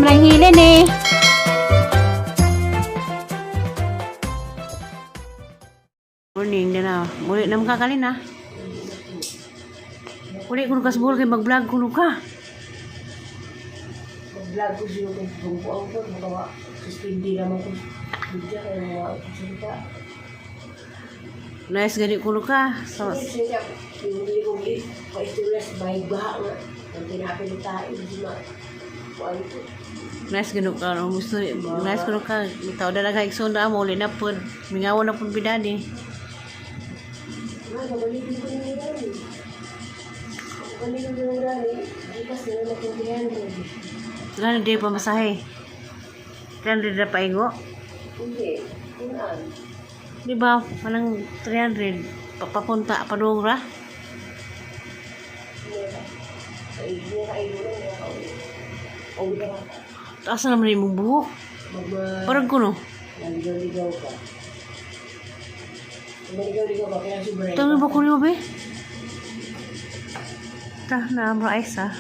Sobrang hilin eh. Morning na na. Muli na makakalin na. Uli kuno ka sa buhol kay mag-vlog kuno ka. Mag-vlog ko siya kung bumbuang ko, baka wa, suspindi naman ko. Bigya kaya mga ako salita. Nice gani kuno ka. So, Sige, siya, hindi ko pa-istorya sa bahay baha nga. Ang tinapin ni tayo, hindi ma, kuan ko. Nice gano ka. No? Gusto, nice kuno ka. Tao na lang ka igsoon na mo. Uli na pod. Mingaw na pod bidani. Ma, babalikin ko na yan. Babalikin ko na yan. Gikas na lang akong 300. Gano di pa masahe. Gano di na paigo. Hindi, kunaan. Di ba? Walang 300. Papunta, padung ra. Ay, hindi na kayo lang, hindi na kayo. O, di ba? Taas na naman yung buhok. Magma, Parang kuno. naligaw-ligaw ka. Maligaw-ligaw ka, kaya sobrang. Tama ba kuno be? Ta na amra ay sa.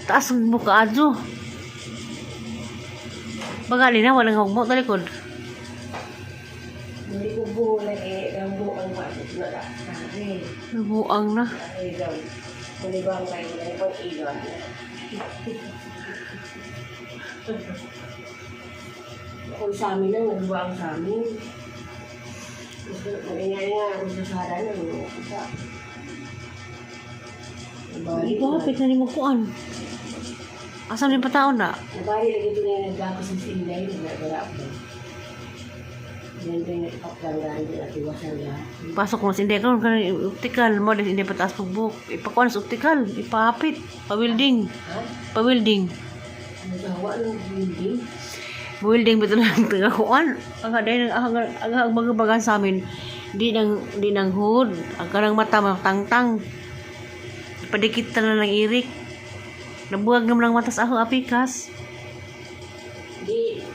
Taas ang buka adyo. Bagali na walang hugmo talikod. Hindi ko buo na eh, ang buo ang bakit na ka. Sabi, Nabuang na. ay daw. Malibang kayo, wala yung pang-iwan. Ako sa amin lang, nagbuang sa amin. Gusto, mag-ingay nga ako sa sara na, mga kita. Nabali Ikaw hapit na nimo kuan. Asa ni pataon na? Nabali lagi ito na yung nagkakos sa inday, nagdara ako. Yan ba yung nagpapanggaan din at iwasan lahat. Pasok ko sa hindi karon kanang optical mo dahil hindi pataas pagbuk. Ipakuan sa optical, ipahapit, pa-welding, Ha? pa-welding. Ano gawa ng building? Welding ba ito lang tagakuan? Ang dahil ang mga bagan sa amin, di nang hood, ang kanang mata matangtang. Padikit na lang irik. Nabuwag naman ang mata sa ako apikas. Di,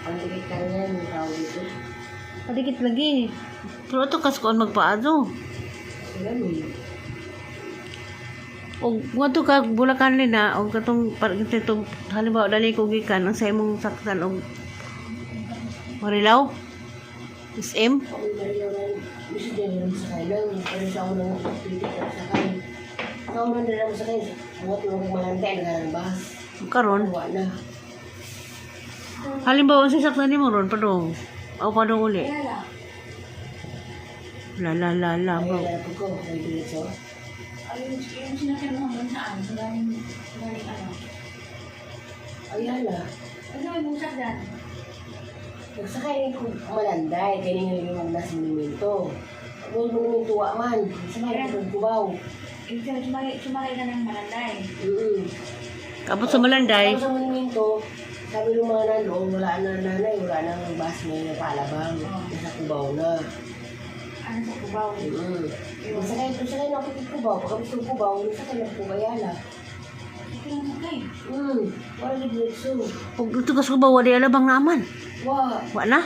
ang dikit ka na yung tawag dito. Padikit lagi. Pero ito kas kuan magpaado. Ganun. Og ngadto ka Bulacan na og katong itong halimbawa dali ko gikan ang sa imong saktan og Marilaw SM. Ako yung marilaw na, gusto niya rin sakay lang. Pero sa ako nang pilit na sakay. Sa ako nang dala ko sakay, buhat mo kong malantay, nagalang bus. Karon Wala na. halimbawa sa saktan nimo ron padung o padung uli. La la la la Ay, bro. alam ko ko, may diretso. Ayun, yung sinakyan mo hanggang saan? Galing, galing ano? Ay, hala. Ano may busak dyan? Nagsakay ko malanday, kanina yung nasa monumento. May monumento wa man, sakay ko kubaw. Ibig sabihin, sumakay, sumakay ka ng Malanday. Abot sa Malanday. Tapos sa monumento, sabi ng mga nandoon, wala na nanay, wala na ang bus ngayon na paalabang. Nasa Cubao na. Ano sa Cubao? Sakay na ako sa Cubao. Pagkabit sa Cubao, nasakay na ako Bayala. Ito lang sakay. Wala na diretso. Og dito ka sa Cubao wala alabang naman. Wa. Wa na.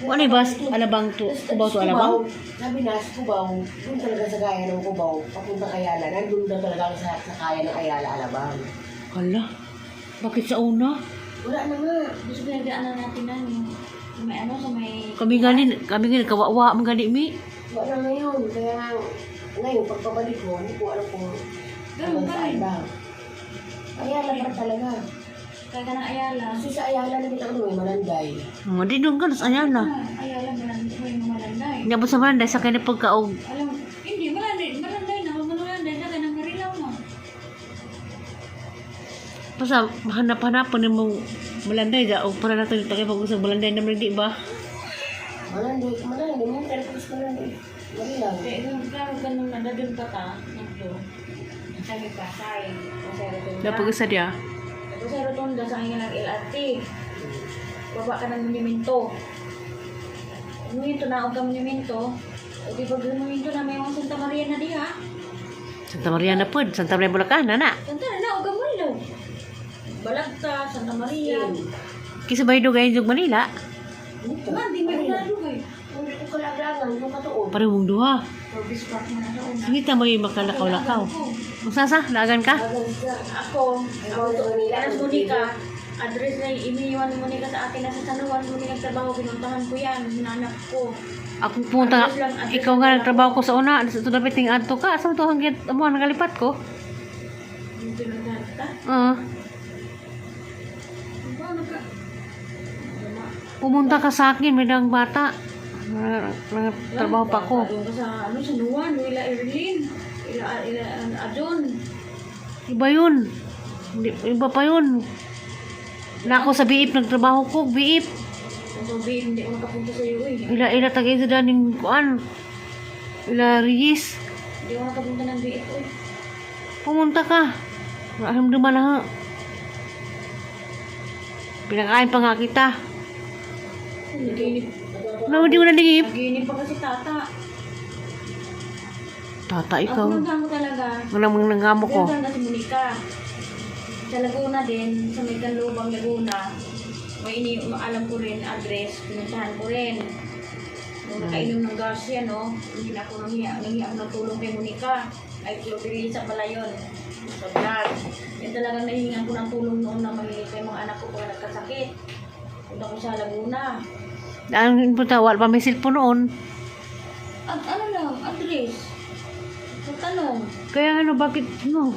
Wa ni bas alabang to Cubao to alabang. Sabi na, sa Cubao, doon talaga sa kaya ng Cubao, papunta Ayala, nandun daw talaga ang sa kaya ng Ayala Alabang. Hala. Bakit sa una? Wala na nga. Gusto pinagdaanan natin na yung sa may ano, sa may... Kami gani kawawa man gani mi. Wala na ngayon. Kaya ngayon, pagpabalik ko, hindi ko alam kung Ganun hanggang pa saan rin. ba. Ayala pa talaga. Kaya ka ng Ayala. Kasi sa Ayala nakita ko may Malanday. Mga di doon ka sa Ayala. Ah, Ayala, Malanday, may Malanday. Niabot sa Malanday sa kanya pagkaog. Alam, hindi, Malanday, Malanday na, huwag Malanday na, kaya ng Marilaw na. Basta mahanap-hanapan ni mong Malanday da og para nato pag sa Malanday naman di ba? Malanday, Malanday, may talaga sa Malanday. Marilaw. Kaya kung klaro ka nung nandun ka ka, nagdo, sa may Pasay, o sa Rotonda. Dapag sa diya. Tapos sa Rotonda, sa kanya ng LRT. Baba ka ng monumento. Monumento na, og ka monumento. O di pag monumento na, may mga Santa Maria na diha. Santa Maria na pod, Santa Maria Bulacan na na. Santa na, og ka Marilaw. Balagta, Santa Maria. Kisa bay dugay jug Manila, Dito. Man, di may unado eh. Hindi ko kalaglangan, yung katuon. parehong duha. Forbes Park na sa una. Hindi ta may makalakaw-lakaw. Usasa, lagan ka? Agan siya. Ako, Ikaw sa Manila, alas ang Monica, address na iniwan mo Monica sa akin nasa San Juan, mo nagtrabaho, pinuntahan ko yan, hinanap ko. Ako pumunta, ikaw nga nagtrabaho ko sa una, sa ito dapat ting adto ka, sa ito hanggang mo nakalipat ko. Yung pinuntahan kita. Ah, Paano ka? Pumunta ka sa akin, may dang bata. Nagtrabaho pa ko. Doon ka sa ano, San Juan, ila Erlin, ila, ila Adon. Iba yun. Iba pa yun. Na ako sa biip, nagtrabaho ko, biip. Ang sabi, hindi ako nakapunta sa iyo eh. Ila ila tagay sa daning kuan. Ila Regis. Hindi ako nakapunta ng BF eh. Pumunta ka. Alhamdulillah na. Pinakain pa nga kita. Naginip, Ano, hindi mo naningip? naginip pa kasi tata. Tata, Ang ikaw. pinuntahan ko talaga, Ano mang nangamo ko? pinuntahan kasi Monica. Sa Laguna din, sa may Canlubang, Laguna, may ini alam ko rin address, pinuntahan ko rin. Nung nakainom ng Garcia, no? Hindi na ako nanghiya, nanghiya ako ng tulong kay Monica. Ay, Clotilisa pala yun. Sa vlog. Yan talagang nahihingan ko ng tulong noon na mahilig kay mga anak ko pag nagkasakit. Punta ko sa Laguna. Ang punta, wala pa may cellphone noon. At ano lang, address. Sa tanong. Kaya ano, bakit, no?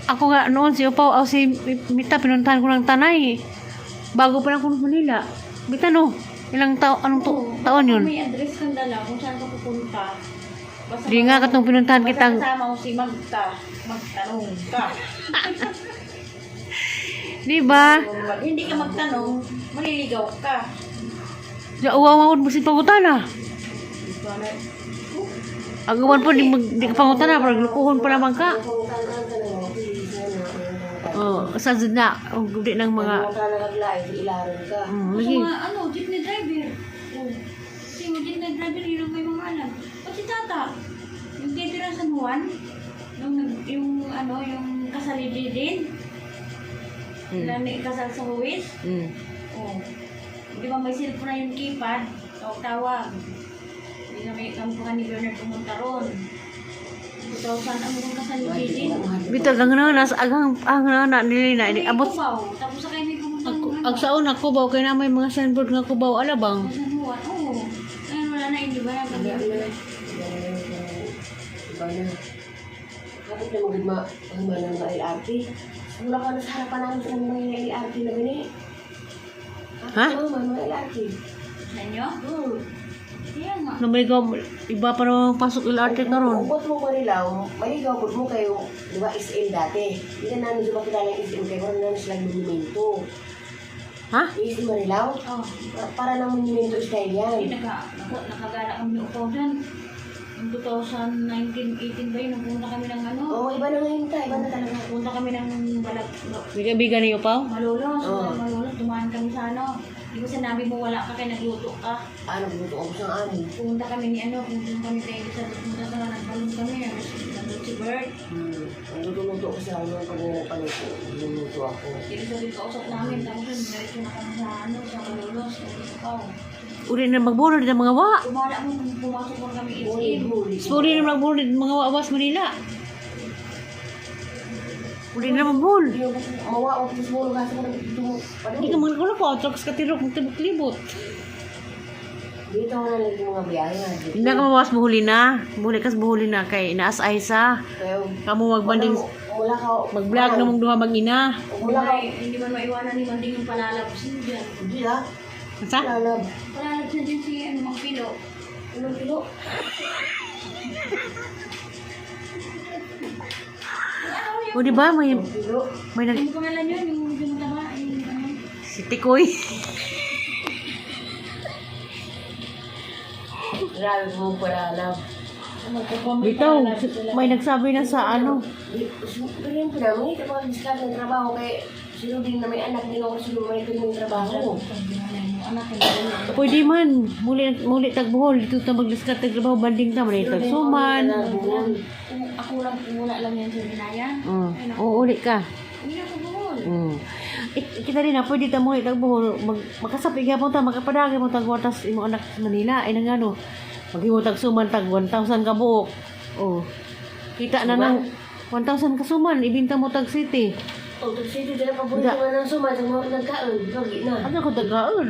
Ako nga noon, si Upaw, o si Mita, pinuntahan ko ng Tanay. Bago pa lang ako ng Manila. Mita, no? Ilang tao, anong Oo, taon yun? May address kang dala kung saan ka pupunta. Basta Di nga katong pinuntahan basta kitang, kasama mo si Magta. Magtanong ka. di ba? Pag hindi ka magtanong, maliligaw ka. Sa uwaw mo si pangutana. Diba na? Agawan po, di, di ka pangutana, parang lukuhon pa naman ka. Kung kaan ka na mo, please na na. Oh, sa na, ang gudi ng mga, Kung ka naglaay, ilaron ka. Sa lagi. mga ano, jeepney driver. Oh. Kasi yung jeepney driver, yun ang may mga alam. Pati tata, yung titira sa San Juan, yung, yung ano, yung kasalidi din, na may kasal sa Huwis. Oh. Di ba may cellphone na yung keypad? Tawag-tawag. Hindi kami kami pa ni Bernard pumunta ron. 2000 ang mong kasal ni din. Bitag ang na, nasa agang ang na na nili na ini abot. Cubao. Tapos sa kayo may pumunta Ang, ng ang saon ako ba kay na may mga signboard nga Cubao alabang. Sa San Juan. Oo. Ngayon wala na hindi ba na Iba na. Iba na. Kapit na magigma, huma ng mga LRT. Wala ka na sa harapan namin sa mga LRT na gani. Ha? Oo, may mga LRT. Sa inyo? Kaya nga. Na may iba pa naman pasok LRT karon. Ubot mo Marilaw, maligaw po mo kayo, di ba, SM dati. Hindi na namin siya makilala yung SM kayo, parang namin silang monumento. Ha? SM Marilaw, Oh. para ng monumento style yan. Hindi nakagala kami ni Upaw dyan. Noong 2019, 18 ba yun? Nung pumunta kami ng ano? Oo, iba na ngayon ta, iba na talaga. Pumunta kami ng balag, Biga-biga ni Upaw. Malolos, Oo. Malolos, dumaan kami sa ano. Di ba sinabi mo wala ka kaya nagluto ka? Ah, nagluto ako sa amin. Pumunta kami ni ano, pumunta kami kay Elizabeth, pumunta sa nagbalon kami, nandun si Bert. Nagluto-luto ako sa amin pag nagpaluto. Nagluto ako. Si Elizabeth kausap namin, tapos yun, diretso na kami sa ano, sa Malolos, sa Ikaw. Uri na magburo na mga wa. Kumala mo, pumasok mo kami Huli, SM. huli. Uri na magburo na mga wa was Manila. Uri na magbul. Hindi ako mawa o tusmuro kasi ko nagtumo. Hindi ka man kulo ko trucks katirok magtibok-libot. Dito ako na lang yung mga biyahe nga. dito. Hindi ka mawas buhuli na. Buhuli kas buhuli na kay inaas ay sa. Kaya, Kamo magbanding mula ka. mag-vlog na mong duha mag-ina. Mula ka. Hindi man maiwanan ni Manding yung palalabs niya dyan. Hindi ah. Sa? Lalab. Palalabs na dyan si ano, Mang Pilo. Anong kilo? O di ba may Anong kilo? may nag Ano pangalan yun? Yung yung tama, yung ano? si Tikoy. Grabe mo palalab. Bitaw, may nagsabi na sa ano. Pero yung pinamay, kapag discard ng trabaho kay sino din na may anak din ako sino may yung trabaho. Anak, hindi. Pwede man, muli muli tagbuhol dito ta magdiscard tag trabaho banding ta man tag suman. Kung ako lang, kung wala lang yan sa Binaya. Oo, uli ka. Hindi na ako buhol. Kita rin na pwede ta muli tagbuhol mag makasapig gyapon ta makapadagi mo tag tas imo anak sa Manila ay nang ano. Maghimo tag suman tag 1,000 ka buok. Oh. Kita na nang 1,000 ka suman ibenta mo tag city. O, tag city dala paborito nga ng suman sa mga nagkaon. Lagi na. Ano ko dagaon?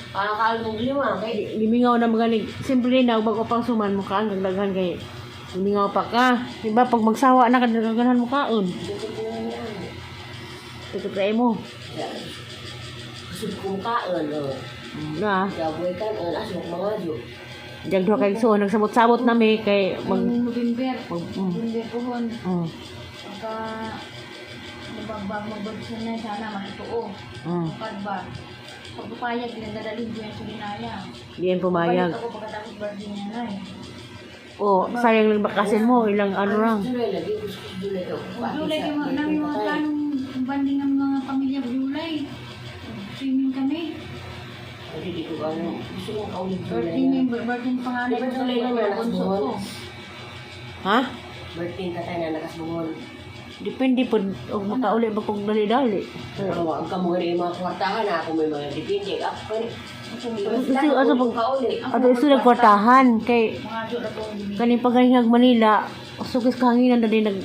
Ah, kaon kong lima kay Limingaw na mga simple na bago pang suman mo kaan kag daghan kay limingaw pa ka. Diba pag magsawa na ka daghan mo kaon. Dukot na yan. Tutok kay mo. Kusog kong kaon. Oh. Na. Gaboy kaon. Aso mga jo. Diyan duha kay so nagsamot-samot na mi kay mag Ang November. mag November pohon. Pagka mabagbag magbagsan na sana matuo. Pagba. Pagpapayag pinagdadalhin ko yan sa Binaya. Diyan pumayag. Balik ako pagkatapos birthday niya na eh. Oh, sayang lang bakasin mo ilang ano lang. July lagi. Kusog July ka. July kay mga namin mga planong banding ng mga pamilya July. Swimming kami. Hindi ko ano. Gusto kong kaulid July. Birthday niya, birthday ng panganay Diba ko sa July naman, bunso nakasbuhon? ko. Ha? Birthday ka tayo na nakasbuhon. Depende po og makauli ba kog dali-dali. Pero ang kamuha yung mga kwartahan na ako may mga depende. Ako pa rin. Gusto ato pag Kauli. ato iso nagkwartahan kay Mga jo na po ang gimi. kaning pagaling Manila sugis kahanginan na din nag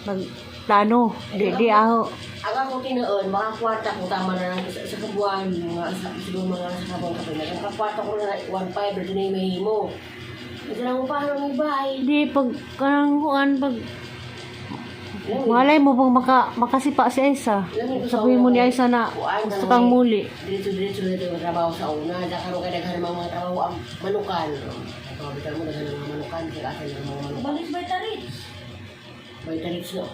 nagplano di di aho. Ang ako tinuon, mga kwarta ko tama na lang sa kabuan, mga sa, siguro mga sa kabuan ka pa. Ang kakwarta ko na 1.5, pero na yung mahimo. Ito lang mo paano may bahay. Di pag kanang kuan pag malay mo pag makasipa si Aisa. Sabihin mo ni Aisa na gusto kang muli. Diretso-diretso na ito yung trabaho sa una. Dahil karoon kayo daghan ng mga trabaho ang manukan. Kabitan mo daghan ng mga manukan. Kaya asan ng mga manukan. Balis ba tarit? May tarits no.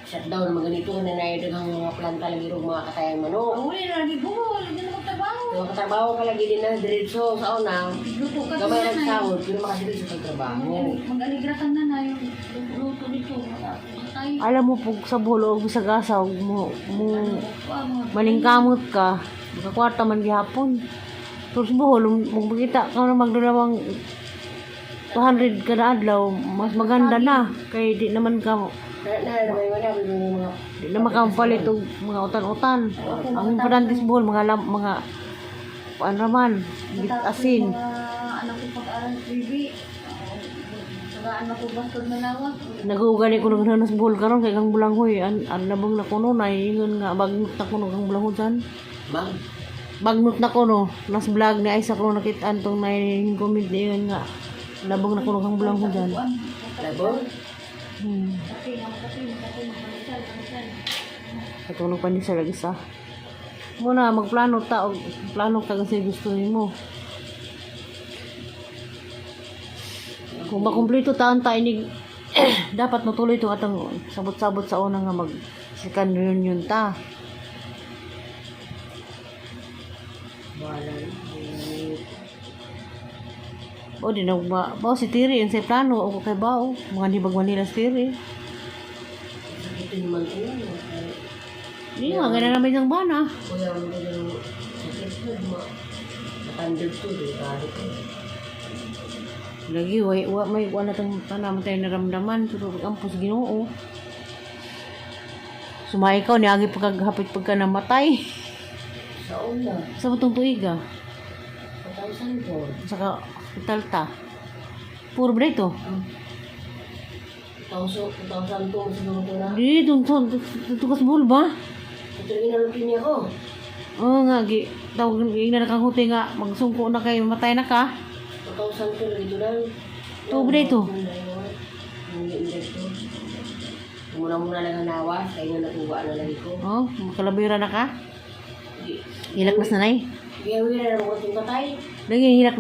Shutdown, mga ganito na na daghang mga planta lagi rog mga katayang manok. Uli na lagi buhol, hindi na magtrabaho. Yung katrabaho ka lagi din na diretso sa una. Luto ka Gamay sa lang nanay. sahod, pero makadiretso kang trabaho. Mag-aligra kang nanay, yung luto dito. Matay. Alam mo pag sa bulo og bisag asa og mo mo Ah, mga maningkamot ka, makakwarta man gihapon. Pero sa Bohol, kung makita ka na magdalawang 200 kada adlaw, mas maganda na. Kay di naman ka, Na, na, may wala, may mga di naman ka mapalit og mga utan-utan. Ang importante sa Bohol, mga lam, mga ano raman, Matapos asin. yung mga anak ko pag-aral baby. Tagaan ako bastod na lawak. Naguugani ko nang sa Bohol karon kay kang bulanghoy an labong na kuno na ingon nga bagnot na kuno kang bulanghoy dyan. Ma'am, Bagnot na kuno nas vlog ni Aisa kuno nakita antong na comment niyon nga labong na kuno kang bulanghoy dyan. labong? Kape, nga kape, kape, magpalisal, palisal. Katulog pa ni sa lagi sa. Muna magplano ta og plano ka kasi gusto nimo. Kung makumpleto taan ta inig dapat matuloy itong atong sabot-sabot sa una nga mag second reunion ta. Bahala. O di na ba, bao si Tiri ang sa plano o kay bao mga nibag Manila si Tiri. Sakitin naman ko yun. Eh, Di nga ganun naman yung bana. Kuya, mo ko yung sakit ko. Matandog to, delikado ko. Lagi way wa may wa na tang tanan tayo naramdaman pero ampos Ginoo. Sumay ka niagi pagkahapit pagka namatay. Sa una, Sa matong tuiga, 2004. sa ka hospital ta. Puro ba ito? 2002, siguro ko na. Di, dun, dun, dun, kas bull ba? Ito yung inalutin niya ko. Oo nga, gi, tawag, ina na kang huti nga, magsungko na kayo, matay na ka. 2002, lagi ito lang. Ito ba ito? Hindi, hindi ito. Muna-muna lang ang nawas, kaya nga natuwa na lagi ko. Oh, makalabira na ka. Hilak na sanay. Gawira na mo itong tatay. Lagi, hilak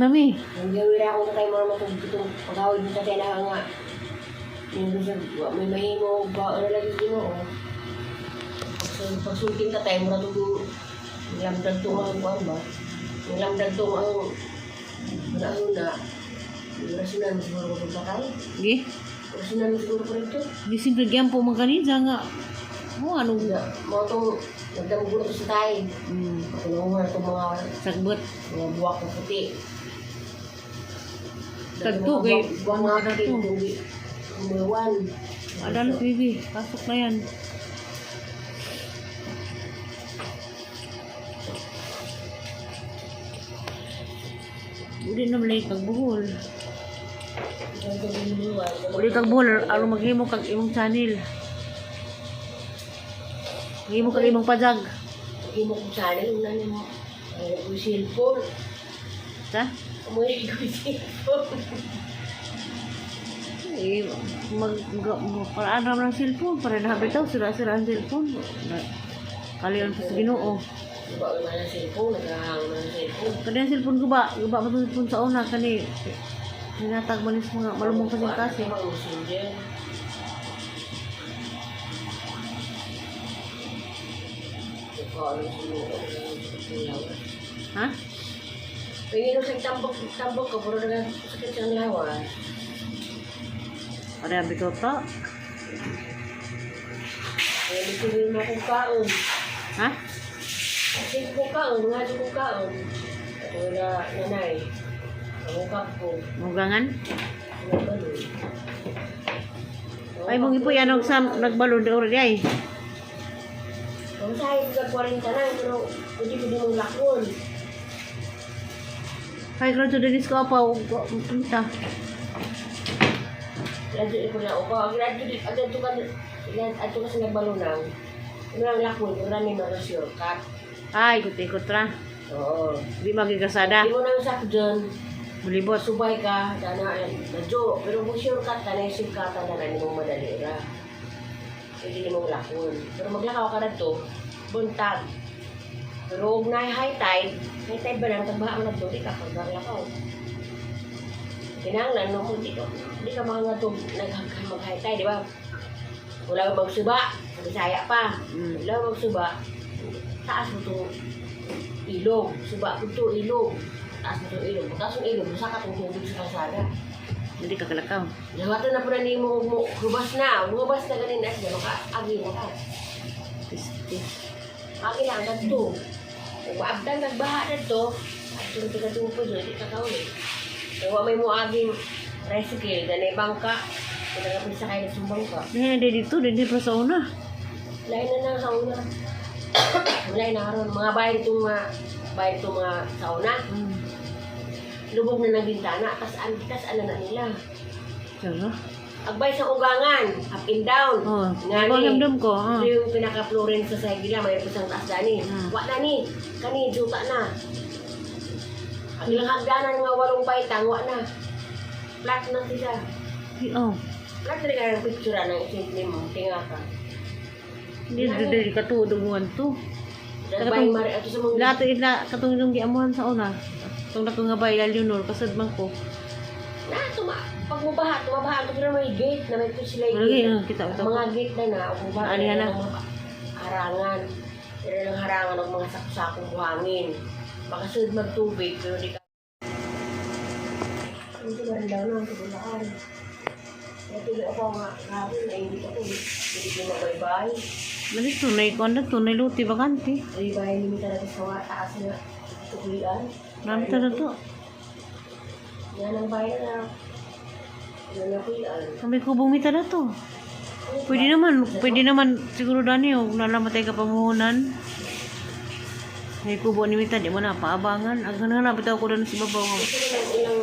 na mi. Ang gawira akong tatay mo naman itong itong pagawid ng tatay na nga. Yung gusto, wa may mahimo, ba, ano lagi din mo. Oh. Pagsulting tatay mo na itong lamdag itong ang kuwan ba? Yung lamdag itong ang una-una. Yung rasunan mo siguro ko itong tatay. Gi, Rasunan mo siguro ko rito. di simple gyampo man kanina nga. Mo ano Nga, Mo itong nagdamgo na ito sa tay. Tulungan na itong mga sagbot. mga buwak na puti. Tagto kay Buwak mga puti, kundi umuwan. Adalo baby, pasok na yan. Uli na malay kag buhol. Ikaw ko binuwan. Uli kag buhol aron maghimo kag imong channel. Maghimo kag imong pajag. Hindi mo kung channel, una niyo mo. Ay, ko cellphone. Ha? Umuwi ko cellphone. Eh, mag, mag, paraan raman ang cellphone, para nahabitaw, sira-sira ang cellphone. Kalian pa sa Ginoo. Diba, wala na cellphone, nagkahangin na ng cellphone. Kani ang cellphone ko ba? Guba ba itong cellphone sa una? Kani, hinatag man is mga malumong kasing kasi. Ano ang messenger? Ikaw, ano sinuo? Ha? Pingin sa tambok, tambok ko, pero sakit sa lawas. Para bitaw to. Kaya dito rin mo akong kaon. Ha? Kasi ko kaon, nga ko kaon. At wala nanay. Ang ukap ko. Mugangan? Wala balon. Ay, mong ipoy, anong sa nagbalon na oras ay. Ang sahi ko 40 na, pero pwede ko din mong lakon. Ay, karon sa dinis ko pa, punta. Graduate ko na ako. Graduate, agad ka, ato ka sa nagbalunang. Ano ang lakon, pero ni mga shortcut. Ay, ikot-ikot ra. Oo. Di magigasada. Di mo nang sakdon, Mulibot. subay ka, dana, medyo. Pero kung shortcut ka, na shortcut ka na ni mong madali ra. Pwede ni mong lakon. Pero maglakaw ka na to, buntag. Pero huwag na high tide ba lang, tagbaha mo na to, di ka paglalakaw. Kinahanglan, no, kung di ka makangatog, mag high tide, di ba? Wala ka magsuba, sa Bisaya pa. Wala ka magsuba, taas mo itong ilog. Suba ko to, ilog. Taas mo itong ilog. Taas ng ilog, basta ka itong tubig sa kalsada. Hindi ka kalakaw. Nawatan na po na nimo mo hubas na, hubas na ganin na siya maka agi na ka. Piste. Agi na ang kadto. Ug abdan nagbaha didto, adto na taga do di ka kauli. Kay wa may moaging tricycle ganay bangka. Kung nagapil sa kayo sumbang ka. Hindi dito, hindi pa sa una. Lain na lang sa una. Lain na karon mga bahay itong mga bahay itong mga sa una. Lubog na ng bintana, tas ano na nila. Pero, Agbay sa ugangan, up and down. oh, Nga ni. ramdam ko. Oh. Ito yung pinaka-flooring sa side nila, may pusang taas dani. Wa na ni, kani juta na. Ang ilang hagdanan nga walong baitang, wa na. Flat na sila. Oh. Flat na rin ang picture ng isinti mo, tinga ka. Hindi dito ka to, duguan to. Nagbay mari ato sa mga Lahat ila katong yung giamuhan sa una. Katong dako nga bay Leonor kasad man ko. Na tuma pag mubaha, tumabaha ato pero may gate na may sila Lagi, gate. kita Ang ito. mga gate na na, ug mubaha Ano yan na na? ng mga harangan. Pero ng harangan ng mga sako-sakong buhangin. Makasunod magtubig pero di ka. Hindi ba rin daw na sa Bulacan. Kaya tuloy ako nga, kahapon, naingit ako. Hindi ko mabaybay. Dali tunay ko na tunay luti bakante. Ay, bahay nimi talaga sa mga taas na tukulian. Nami ta na to. Yan ang bahay na na nakulian. Kami ko bumita na to. Pwede naman siguro dani og nalamatay ka pamuhunan. May kubo ni Mita, di mo na paabangan. Ang hanap bitaw ko doon sa babaw nga. Ito na lang ilang,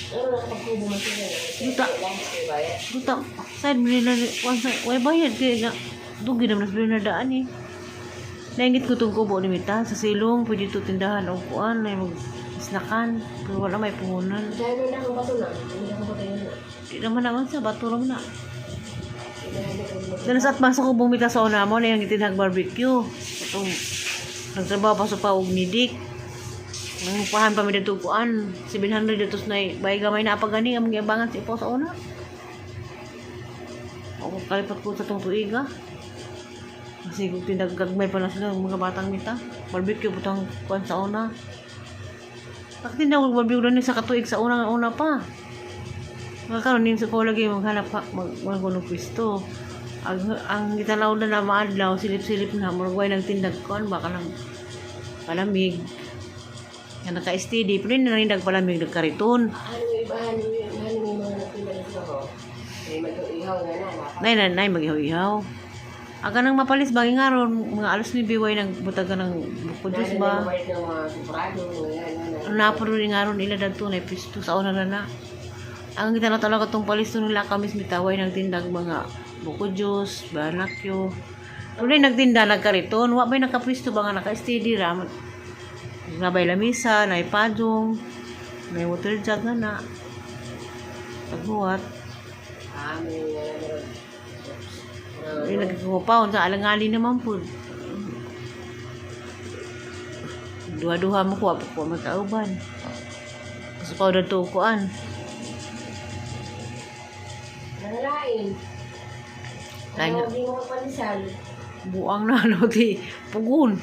ano nakapagkubo man sila na. Duta. Diba? Duta, side mo nila, one side, way bayad kaya nga, dugi naman sa binadaan eh. Naingit ko tong kubo ni Mita, sa silong, pwede to tindahan o kuan, ay mag snakan, pero wala may puhunan. Dahil na akong bato na. Hindi na akong bato yun na. Di naman naman sa bato naman na. Hindi na akong bato. Dahil sa atbang sa kubong mita sa una mo, na yung itinag barbecue. Itong, nagtrabaho pa sa paog ni Dick. Nangupahan pa mi dito kuan, 700 dito sa nay, bay gamay na pagani, among giabangan sa ipo sa una. Ako kalipat ko sa tong tuiga. Kasi kung tinagagmay pa na sila ang mga batang mita. Barbecue putang kuan sa una. Pag tinawag barbecue doon sa katuig sa una nga una pa. Mga karon nin sa ko lagi maghanap pa mag mag og pwesto. Ang gitanaw na na maadlaw silip-silip na murag way nagtindag kuan baka nang palamig. Nga naka-steady pero hindi na rin palamig nagkariton. Ano yung iba, ano yung ano yung mga napila na sila ko? May mag-ihaw nga na. Nay nay nay magihaw-ihaw. Aga nang mapalis ba nga ron mga alas ni biway nang butag ka ng buko juice ba. Nabalik ng mga suprado, mga yan, yan. Napo rin nga ron ila dadto na pisto sa una na na. Ang kita na talaga tong palis to nila kami mitaway nagtindag mga buko juice, banakyo. Tunay nagtinda nagkariton, wa bay nakapisto ba nga naka-steady ra. Nabay lamisa, nay padong, may water jug na na. Pagbuhat, Ah, may meron. ay nagkukupaon sa alangali naman po. Duha-duha mo kuha, kuha magkauban. Gusto ko na kuan. Nangalain. Lain Ano, hindi mo kapanisan. Buang na ano di pugon.